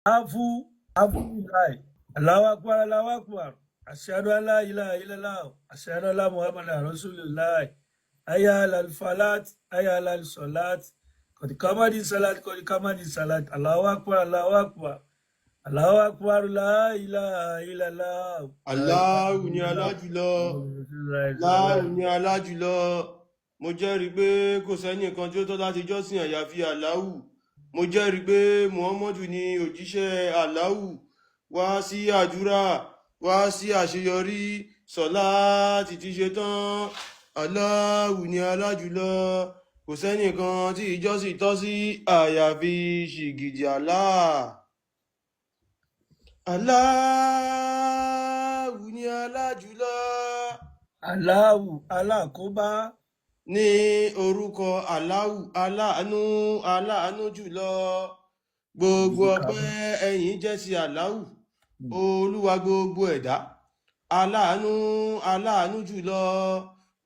Afu afu láì. Allahu akbar, Allahu akbar. Ashhadu an la ilaha illallah. Ashhadu anna Muhammadan rasulullah. Hayya alal falat, hayya alal salat. Qad qamati salat, qad qamati salat. Allahu akbar, Allahu akbar. Allahu akbar, la ilaha illallah. La ilaha Allahu ni illallah. alájùlọ, Muhammadur Allahu rasulullah. ni alájùlọ. Mo jẹ́rìí pé kò sẹ́nìkan tí ó tọ́ láti jọ́sìn àyàfi Allahu. Mo jẹ́rìí pé Muhammadu ni òjíṣẹ́ Allahu. Wá sí àdúrà, wá sí àṣeyọrí, sọ̀láàtì ti ṣe tán. Allahu ni alájùlọ. Kò sẹ́nìkan tí ìjọsìn tọ́ sí àyàfi ṣìgìdì Allah. Allahu ni alájùlọ. Allahu alákòóbá. Ní orúkọ Allahu aláàánú aláàánú jùlọ. Gbogbo ọpẹ́ ẹ̀yìn jẹ́ ti Allahu, olúwa gbogbo ẹ̀dá, aláàánú aláàánú jùlọ,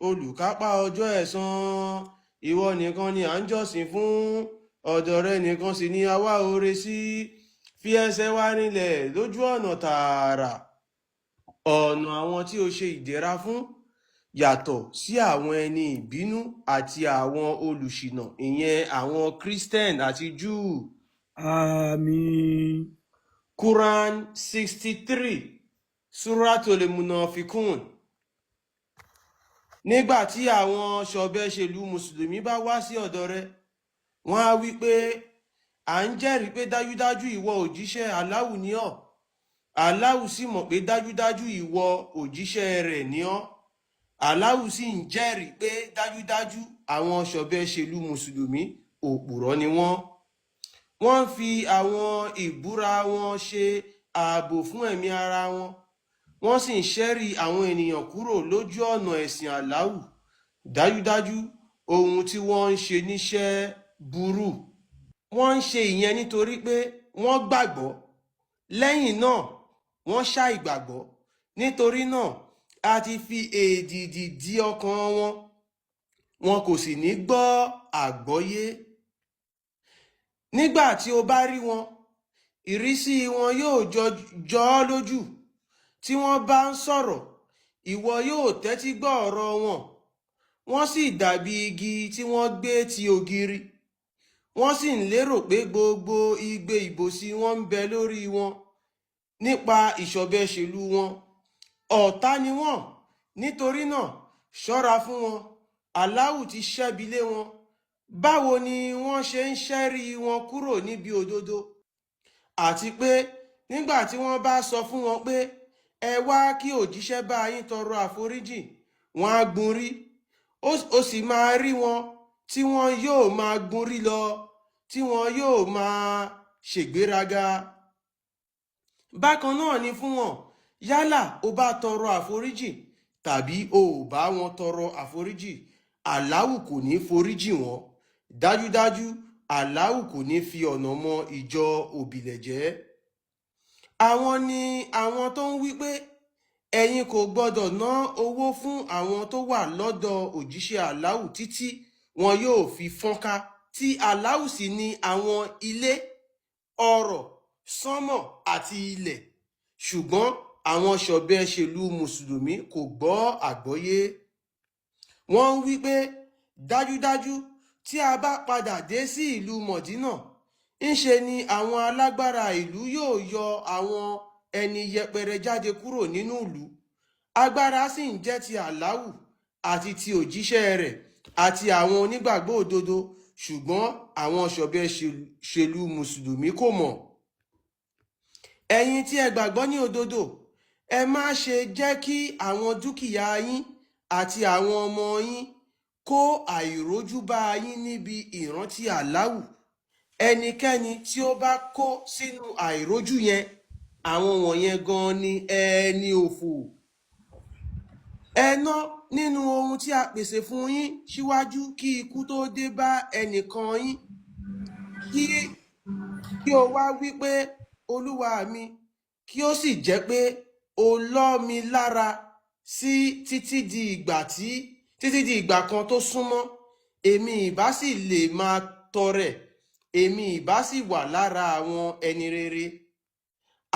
olùkápá ọjọ́ ẹ̀san. Ìwọ nìkan ni à ń jọ́sìn fún, ọ̀dọ̀ rẹ nìkan sì ni a wá oore sí. Fi ẹsẹ̀ wa rinlẹ̀ lójú ọ̀nà tààrà, ọ̀nà àwọn tí o ṣe ìdẹ̀ra fún, yàtọ̀ sí àwọn ẹni ìbínú àti àwọn olùṣìnà, ìyẹn àwọn Christian àti Júù. Àmín. Quran 63, Suratul Munafikun. Nígbà tí àwọn ṣọ̀bẹ̀ṣèlú Mùsùlùmí bá wá sí ọ̀dọ̀ rẹ, wọ́n á wí pé à ń jẹ́rìí pé dájúdájú ìwọ òjíṣẹ́ Allahu ni ọ́. Allahu sì mọ̀ pé dájúdájú ìwọ òjíṣẹ́ rẹ̀ ni ọ́. Allahu sì ń jẹ́rìí pé dájúdájú àwọn ṣọ̀bẹ̀ṣèlú Mùsùlùmí òpùrọ́ ni wọ́n. Wọ́n ń fi àwọn ìbúra wọn ṣe ààbò fún ẹ̀mí ara wọn, wọ́n sì ń ṣẹ́rí àwọn ènìyàn kúrò lójú ọ̀nà ẹ̀sìn Aláwù. Dájúdájú, ohun tí wọ́n ń ṣe níṣẹ́ burú. Wọ́n ń ṣe ìyẹn nítorí pé wọ́n gbàgbọ́, lẹ́yìn náà wọ́n ṣàìgbàgbọ́. Nítorí náà, a ti fi èdìdì dí ọkàn wọn, wọn kò sì ní gbọ́ àgbọ́yé. Nígbà tí o bá rí wọn, ìrísí wọn yóò jọ ọ́ lójú. Tí wọ́n bá ń sọ̀rọ̀, ìwọ yóò tẹ́tí gbọ́ ọ̀rọ̀ wọn. Wọ́n sì dàbí igi tí wọ́n gbé ti ògiri. Wọ́n sì ń lérò pé gbogbo igbe ìbòsí wọn ń bẹ lórí wọn nípa ìṣọ̀bẹ̀ṣèlú wọn. Ọ̀tá ni wọ́n, nítorí náà ṣọ́ra fún wọn. Aláwù ti ṣẹ́bi lé wọn. Báwo ni wọ́n ṣe ń ṣẹ́rí wọn kúrò níbi òdodo? Àti pé nígbà tí wọ́n bá sọ fún wọn pé ẹ wá kí òjíṣẹ́ bá yín tọrọ àforíjì, wọ́n á gunrí. Ó sì máa rí wọn tí wọ́n yóò máa gunrí lọ, tí wọ́n yóò máa ṣègbéraga. Bákan náà ni fún wọn, yálà o bá tọrọ àforíjì tàbí o ò bá wọn tọrọ àforíjì, Aláwù kò ní foríjì wọn. Dájúdájú, Aláwù kò ní fi ọ̀nà mọ ìjọ òbílẹ̀jẹ́. Àwọn ni àwọn tó ń wí pé ẹ̀yin kò gbọ́dọ̀ ná owó fún àwọn tó wà lọ́dọ̀ òjíṣẹ́ Aláwù títí wọn yóò fi fọ́nká. Tí Aláwù sì ni àwọn ilé, ọrọ̀, sánmọ̀ àti ilẹ̀. Ṣùgbọ́n àwọn ṣọ̀bẹ̀ṣèlú Mùsùlùmí kò gbọ́ àgbọ́yé. Wọ́n ń wí pé dájúdájú, tí a bá padà dé sí ìlú Mọ̀dínà, ńṣe ni àwọn alágbára ìlú yóò yọ àwọn ẹni yẹpẹrẹ jáde kúrò nínú ìlú. Agbára sì ń jẹ́ ti Aláwù àti ti òjíṣẹ́ rẹ̀ àti àwọn onígbàgbọ́ òdodo, ṣùgbọ́n àwọn ṣọ̀bẹ̀ṣèlú Mùsùlùmí kò mọ̀. Ẹ̀yin tí ẹ gbàgbọ́ ní òdodo, ẹ má ṣe jẹ́ kí àwọn dúkìá yín àti àwọn ọmọ yín kó àìrójú bá yín níbi ìrántí Aláwù. Ẹnikẹ́ni tí ó bá kó sínú àìrójú yẹn, àwọn wọ̀nyẹn gan ni ẹni òfò. Ẹ ná nínú ohun tí a pèsè fún yín síwájú kí ikú tó dé bá ẹnìkan yín, kí o wá wí pé, "Olúwa mi, kí ó sì jẹ́ pé o lọ́ mi lára sí títí di ìgbà kan tó súnmọ́, èmi ìbá sì lè máa tọrẹ, èmi ìbá sì wà lára àwọn ẹni rere."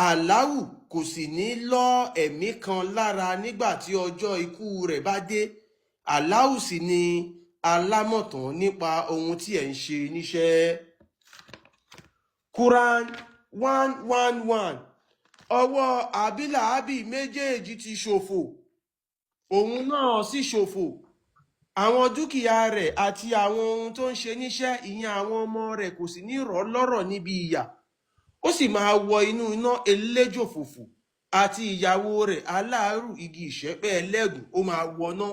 Aláwù kò sì ní lọ́ ẹ̀mí kan lára nígbà tí ọjọ́ ikú rẹ̀ bá dé. Aláwù sì ni alámọ̀tán nípa ohun tí ẹ̀ ń ṣe níṣẹ́. Quran 111. Ọwọ́ Abilahabi méjèèjì ti ṣòfò, òun náà sì ṣòfò. Àwọn dúkìá rẹ̀ àti àwọn ohun tó ń ṣe níṣẹ́, ìyẹn àwọn ọmọ rẹ̀, kò sì ní rọ̀ lọ́rọ̀ níbi ìyà. Ó sì máa wọ inú iná eléjò fòfò, àti ìyàwó rẹ̀ aláàrù igi ìṣẹ́pẹ́ ẹlẹ́gùn, ó máa wọná.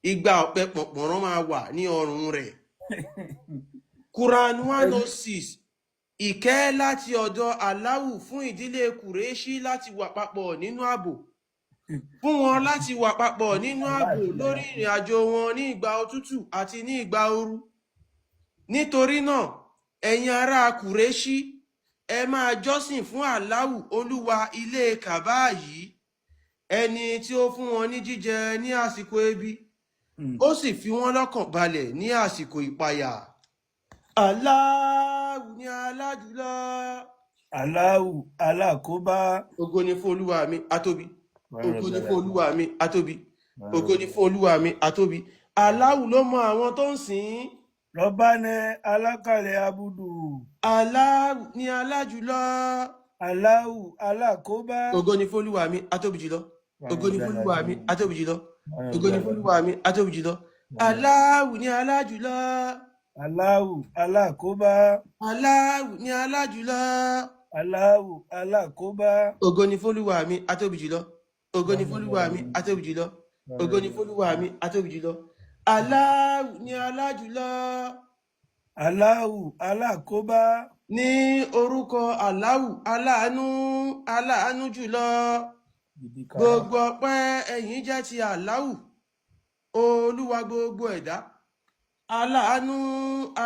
Igba ọ̀pẹ pọ̀npọ̀nrán máa wà ní ọrùn rẹ̀. Quran 106. Ìkẹ́ láti ọ̀dọ̀ Aláwù fún ìdílé Kùrẹ́ṣí láti wà papọ̀ nínú ààbò. Fún wọn láti wà papọ̀ nínú ààbò lórí ìrìn àjò wọn ní ìgbà òtútù àti ní ìgbà ooru. Nítorí náà, ẹ̀yin ará Kùrẹ́ṣí, ẹ máa jọ́sìn fún Aláwù Olúwa ilé Kàbá yìí, ẹni tí ó fún wọn ní jíjẹ ní àsìkò ebi, ó sì fi wọ́n lọ́kàn balẹ̀ ní àsìkò ìpayà. Aláwù ní alájùlọ. Aláwù alákóbá. Ògo ni fún Olúwa mi, atóbi. Ògo ni fún Olúwa mi, atóbi. Ògo ni fún Olúwa mi, atóbi. Aláwù ló mọ àwọn tó ń sìn ín. Rọ́bánẹ́ alákàlẹ̀ abudu. Aláwù ní alájùlọ. Aláwù alákóbá. Ògo ni fún Olúwa mi, atóbi jùlọ. Ògo ni fún Olúwa mi, atóbi jùlọ. Ògo ni fún Olúwa mi, atóbi jùlọ. Aláwù ní alájùlọ. Aláwù alákóbá. Aláwù ní alájùlọ. Aláwù alákóbá. Ògo ni fún Olúwa mi, atóbi jùlọ. Ògo ni fún Olúwa mi, atóbi jùlọ. Ògo ni fún Olúwa mi, atóbi jùlọ. Aláwù ní alájùlọ. Aláwù alákóbá. Ní orúkọ Aláwù aláàánú aláàánú jùlọ. Gidi kara. Gbogbo ọpẹ́ ẹ̀yìn jẹ́ ti Aláwù, Olúwa gbogbo ẹ̀dá. Aláàánú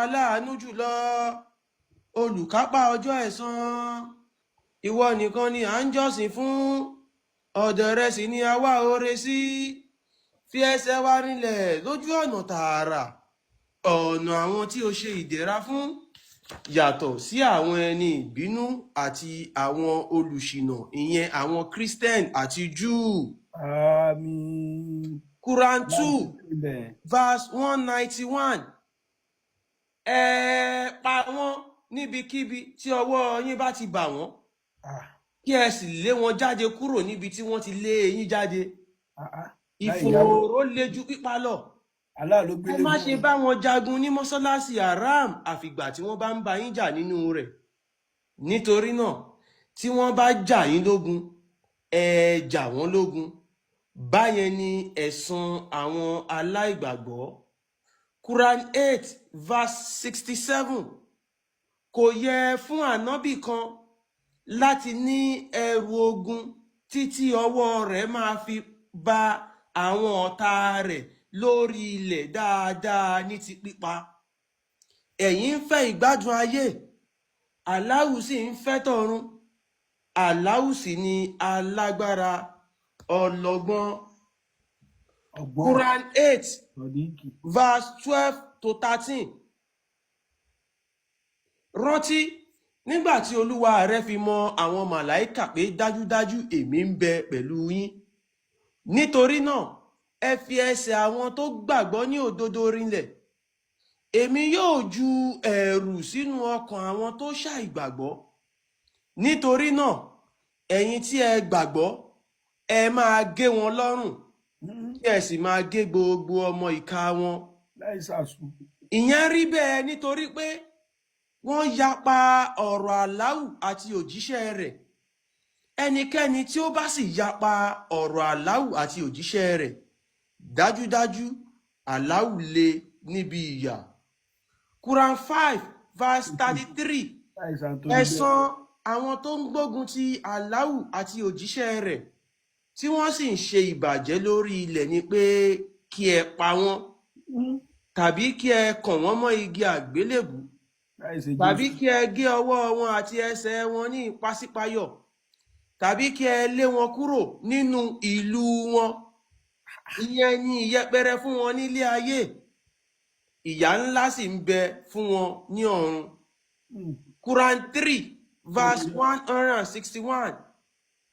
aláàánú jùlọ. Olùkápá ọjọ́ ẹ̀san. Ìwọ nìkan ni à ń jọ́sìn fún. Ọ̀dọ̀ rẹ sì ni a wá oore sí. Fi ẹsẹ̀ wa rinlẹ̀ lójú ọ̀nà tààrà. Ọ̀nà àwọn tí o ṣe ìdẹ̀ra fún yàtọ̀ sí àwọn ẹni ìbínú àti àwọn olùṣìnà, ìyẹn àwọn Christian àti Jew. Àmín. Quran 2 Ilẹ̀. verse 191. Ẹ pa wọ́n níbikíbi tí ọwọ́ yín bá ti bà wọ́n, kí ẹ sì lé wọn jáde kúrò níbi tí wọ́n ti lé yín jáde. Láì yáwó. Ìfòòró le ju pípa lọ. Allah ló Ẹ gbélé má fún ṣe wọn. bá wọn jagun ní mọ́sálásí haram àfìgbà tí wọ́n bá ń bá yín jà nínú rẹ̀. Nítorí náà, tí wọ́n bá jà yín lógun, ẹ jà wọ́n lógun. Báyẹn ni ẹ̀san àwọn aláìgbàgbọ́. Quran 8 verse 67. Kò yẹ fún ànábì kan láti ní ẹrù ogun títí ọwọ́ rẹ̀ máa fi ba àwọn ọ̀tá rẹ̀ lórí ilẹ̀ dáadáa ní ti pípa. Ẹ̀yin ń fẹ́ ìgbádùn ayé, Aláwù sì ń fẹ́ tọ̀run. Aláwù sì ni alágbára ọlọ́gbọ́n. Ọgbọ́n. Quran 8 Sọ̀díkì. verse 12 to 13. Rántí nígbà tí Olúwa rẹ fi mọ àwọn màláìkà pé dájúdájú èmi ń bẹ pẹ̀lú yín. Nítorí náà, ẹ fi ẹsẹ̀ àwọn tó gbàgbọ́ ní òdodo rinlẹ̀. Èmi yóò ju ẹ̀rù sínú ọkàn àwọn tó ṣàìgbàgbọ́. Nítorí náà, ẹ̀yin tí ẹ gbàgbọ́, ẹ máa gé wọn lọ́rùn, kí ẹ sì máa gé gbogbo ọmọ ìka wọn. Láì sàsùn. Ìyẹn rí bẹ́ẹ̀ nítorí pé wọ́n yapa ọ̀rọ̀ Aláwù àti òjíṣẹ́ rẹ̀. Ẹnikẹ́ni tí ó bá sì yapa ọ̀rọ̀ Aláwù àti òjíṣẹ́ rẹ̀, dájúdájú Aláwù le níbi ìyà. Quran 5 verse 33. Láì sàntorí bẹ́ẹ̀. Ẹ̀san àwọn tó ń gbógun ti Aláwù àti òjíṣẹ́ rẹ̀ tí wọ́n sì ń ṣe ìbàjẹ́ lórí ilẹ̀ ni pé kí ẹ pa wọ́n, tàbí kí ẹ kàn wọ́n mọ́ igi àgbélébùú, Láì ṣe tàbí Jésù. kí ẹ gé ọwọ́ wọn àti ẹsẹ̀ wọn ní ìpàsípayọ̀, tàbí kí ẹ lé wọn kúrò nínú ìlú wọn. Ìyẹn ni ìyẹpẹrẹ fún wọn nílé ayé, ìyà ńlá sì ń bẹ fún wọn ní ọ̀run. Quran 3 verse 161.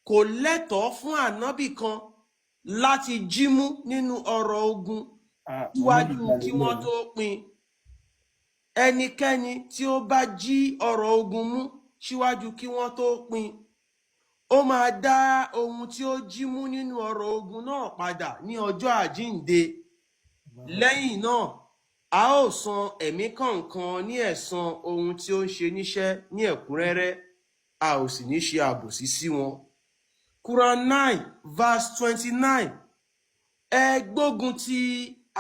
Kò lẹ́tọ̀ọ́ fún ànábì kan láti jí mú nínú ọrọ̀ ogun Ah, síwájú ànábì jalè kí ń wọ́n bẹ̀ tó pín. Ẹnikẹ́ni tí ó bá jí ọrọ̀ ogun mú síwájú kí wọ́n tó pín, ó máa dá ohun tí ó jí mú nínú ọrọ̀ ogun náà padà ní ọjọ́ àjíǹde. Lẹ́yìn náà, a ó san ẹ̀mí kọ̀ọ̀kan ní ẹ̀san ohun tí ó ń ṣe níṣẹ́ ní ẹ̀kúnrẹ́rẹ́, a ò sì ní ṣe àbòsí sí wọn. Quran 9 verse 29. Ẹ gbógun ti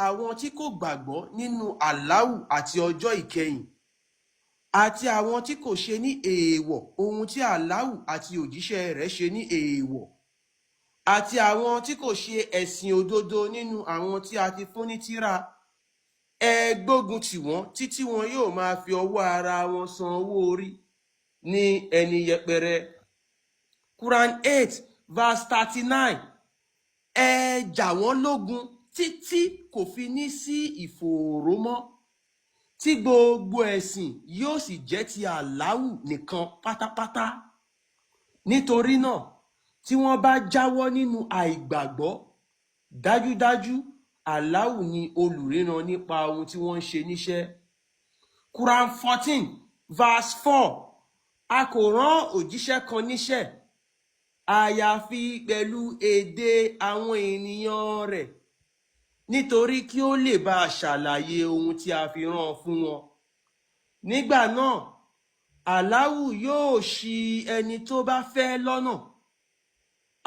àwọn tí kò gbàgbọ́ nínú Allahu àti ọjọ́ ìkẹyìn, àti àwọn tí kò ṣe ní èèwọ̀ ohun tí Allahu àti òjíṣẹ́ rẹ̀ ṣe ní èèwọ̀, àti àwọn tí kò ṣe ẹ̀sìn òdodo nínú àwọn tí a ti fún ní tírà. Ẹ gbógun tì wọ́n títí wọn yóò máa fi ọwọ́ ara wọn san owó orí ní ẹni yẹpẹrẹ. Quran 8 verse 39. Ẹ jà wọ́n lógun títí kò fi ní sí ìfòòró mọ́, tí gbogbo ẹ̀sìn yóò sì jẹ́ ti Allahu nìkan pátápátá. Nítorí náà, tí wọ́n bá jáwọ́ nínú àìgbàgbọ́, dájúdájú Allahu ni olùríran nípa ohun tí wọ́n ń ṣe níṣẹ́. Quran 14 verse 4. A kò rán òjíṣẹ́ kan níṣẹ́ àyàfi pẹ̀lú èdè àwọn ènìyàn rẹ̀, nítorí kí ó lè bá a ṣàlàyé ohun tí a fi rán fún wọn. Nígbà náà, Allahu yóò ṣì ẹni tó bá fẹ́ lọ́nà,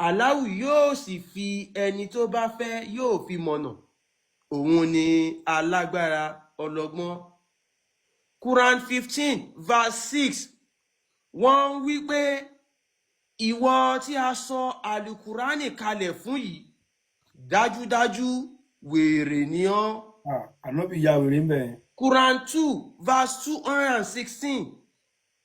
Allahu yóò sì fi ẹni tó bá fẹ́ yóò fi mọ̀nà. Òun ni alágbára, ọlọ́gbọ́n. Quran 15 verse 6. Wọ́n ń wí pé, ìwọ tí a sọ alukurani kalẹ̀ fún yìí, dájúdájú wèrè ni ọ́. Ah, ànábì ya wèrè ń bẹ̀ yẹn. Quran 2 verse 216.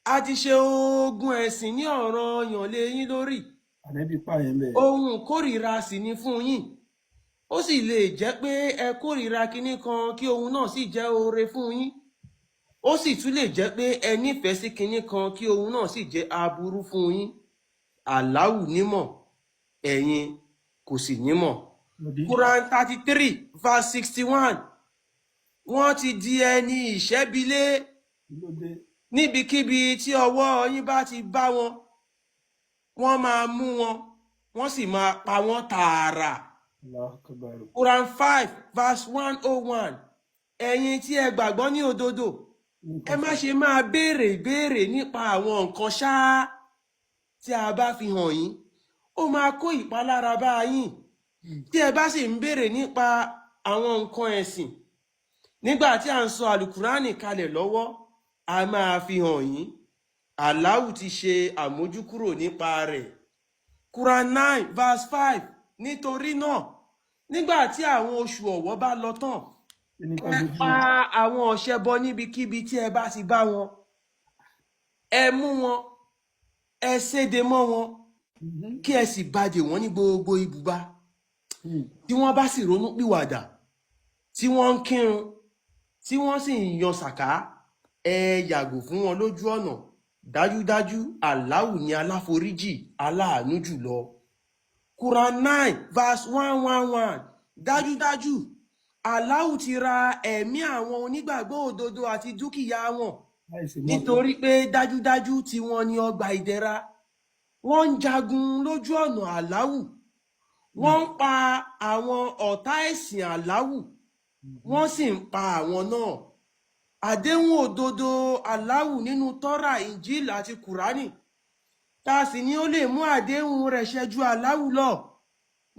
A ti ṣe ogun ẹ̀sìn ní ọ̀ranyàn lé yín lórí. Ànábì pààyàn ń bẹ̀ yẹn. Ohun kórìíra sì ni fún yín. Ó sì lè jẹ́ pé ẹ kórìíra kinní kan kí ohun náà sì jẹ́ oore fún yín. Ó sì tún lè jẹ́ pé ẹ nífẹ̀ẹ́ sí kinní kan kí ohun náà sì jẹ́ aburú fún yín. Allahu nímọ̀, ẹ̀yin kò sì nímọ̀. Lòdì. Quran 33 verse 61. Wọ́n ti di ẹni ìṣẹ́bilé Kí ló dé? níbikíbi tí ọwọ́ yín bá ti bá wọn, wọ́n máa mú wọn, wọ́n sì máa pa wọ́n tààrà. Allahu Akbar. Quran 5 verse 101. Ẹ̀yin tí ẹ gbàgbọ́ ní òdodo, ẹ Nǹkan má sọ. ṣe máa béèrè ìbéèrè nípa àwọn nǹkan ṣáá tí a bá fi hàn yín, ó máa kó ìpalára bá yín. Tí ẹ bá sì ń béèrè nípa àwọn nǹkan ẹ̀sìn nígbà tí à ń sọ àlùkùránì kalẹ̀ lọ́wọ́, a máa fi hàn yín. Allahu ti ṣe àmójúkúrò nípa rẹ̀. Quran 9 verse 5. Nítorí náà, nígbà tí àwọn oṣù ọ̀wọ̀ bá lọ tán, Kí ni ká ẹ ṣe fún pa wọn? àwọn ọ̀ṣẹbọ níbikíbi tí ẹ bá ti bá wọn, ẹ mú wọn, ẹ séde mọ́ wọn, kí ẹ sì bàdè wọ́n ní gbogbo ibùba. Tí wọ́n bá sì ronú pìwàdà, tí wọ́n ń kírun, tí wọ́n sì ń yan sàká, ẹ yàgò fún wọn lójú ọ̀nà. Dájúdájú Allahu ni aláforíjì, aláàánú jùlọ. Quran 9 verse 111. Dájúdájú Allahu ti ra ẹ̀mí àwọn onígbàgbọ́ òdodo àti dúkìá wọn, Láìsí mọ́tò. nítorí pé dájúdájú tiwọn ni ọgbà ìdẹ̀ra. Wọ́n ń jagun lójú ọ̀nà Allahu, wọ́n ń pa àwọn ọ̀tá ẹ̀sìn Allahu, wọ́n sì ń pa àwọn náà. Àdéhùn òdodo Allahu nínú Tọ́rà, Injil àti Kùránì, tá a sì ní ó lè mú àdéhùn rẹ̀ ṣẹ ju Allahu lọ?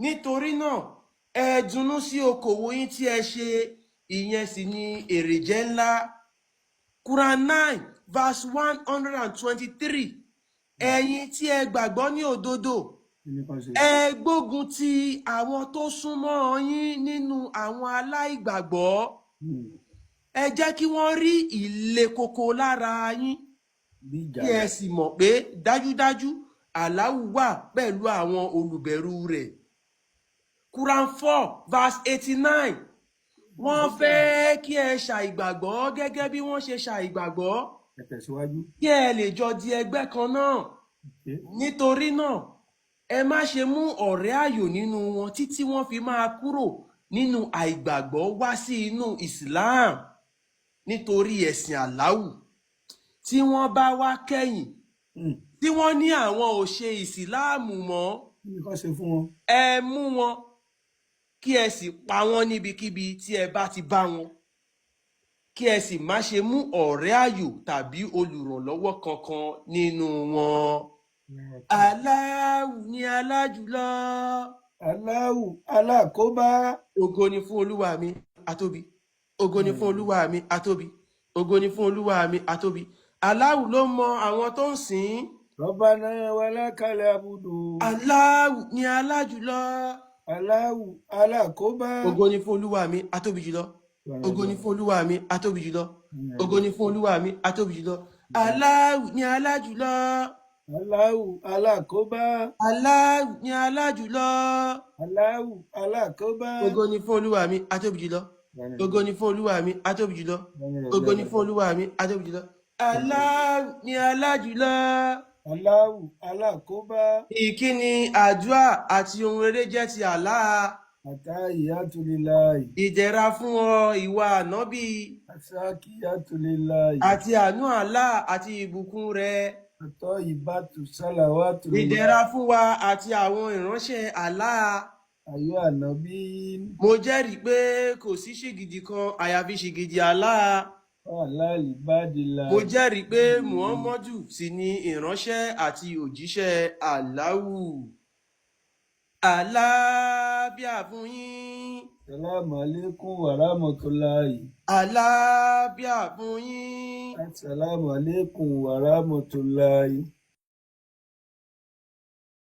Nítorí náà, ẹ dunnú sí okòwò yín tí ẹ ṣe, ìyẹn sì ni èrèjẹ ńlá. Quran 9 verse 123. Ẹ̀yin tí ẹ gbàgbọ́ ní òdodo, Kí ni ká ṣe? ẹ gbógun ti àwọn tó súnmọ́ yín nínú àwọn aláìgbàgbọ́. Ẹ jẹ́ kí wọ́n rí ìle koko lára yín, Bí ìjà kí ẹ sì mọ̀ pé dájúdájú Allahu wà pẹ̀lú àwọn olùbẹ̀rù rẹ̀. Quran 4 verse 89. Wọ́n fẹ́ kí ẹ ṣàìgbàgbọ́ gẹ́gẹ́ bí wọ́n ṣe ṣàìgbàgbọ́. Ẹ tẹ̀síwájú. Kí ẹ lè jọ di ẹgbẹ́ kan náà. Okay. Nítorí náà, ẹ má ṣe mú ọ̀rẹ́ ààyò nínú wọn títí wọ́n fi máa kúrò nínú àìgbàgbọ́ wá sí inú Islam nítorí ẹ̀sìn Àláwù. Tí wọ́n bá wá kẹ́yìn, tí wọ́n ní àwọn ò ṣe ìsìláàmù mọ́, Kí ni kán ṣe fún wọn? ẹ mú wọn kí ẹ sì pa wọ́n níbikíbi tí ẹ bá ti bá wọn, kí ẹ sì má ṣe mú ọ̀rẹ́ ààyò tàbí olùrànlọ́wọ́ kankan nínú wọn. Aláwù ni alájùlọ. Aláwù alákóbá. Ògo ni fún Olúwa mi, atóbi. Ògo ni fún Olúwa mi, atóbi. Ògo ni fún Olúwa mi, atóbi. Aláwù ló mọ àwọn tó ń sìn ín. Rọ́bánà wàlákàlẹ̀ àbùdù. Aláwù ni alájùlọ. Aláwù alákóbá. Ògo ni fún Olúwa mi, atóbi jùlọ. Ògo ni fún Olúwa mi, atóbi jùlọ. Ògo ni fún Olúwa mi, atóbi jùlọ. Aláwù ni alájùlọ. Aláwù alákóbá. Aláwù ni alájùlọ. Aláwù alákóbá. Ògo ni fún Olúwa mi, atóbi jùlọ. Ògo ni fún Olúwa mi, atóbi jùlọ. Ògo ni fún Olúwa mi, atóbi jùlọ. Aláwù ni alájùlọ. Aláwù alákóbá. Ìkíni, àdúà àti ohun rere jẹ́ ti Allah. Àtàyàtúliláì. Ìdẹ̀ra fún ọ, ìwà ànábì. Àsákìyàtúliláì. Àti àánú Allah àti ìbùkún rẹ̀. Àtọ́ ìbátú sálàwátúliláì. Ìdẹ̀ra fún wa àti àwọn ìránṣẹ́ Allah. Ayọ́ ànábì. Mo jẹ́rìí pé kò sí ṣìgìdì kan àyàfi ṣìgìdì Allah. Aláàlì bádìlà. Mo jẹ́rìí pé Muhammadu sì ni ìránṣẹ́ àti òjíṣẹ́ Allahu. Àlàáfíà fún yín. Sàlámù alékún wàràmọ̀tòláì. Àlàáfíà fún yín. Assalamu alaikum warahmatullahi.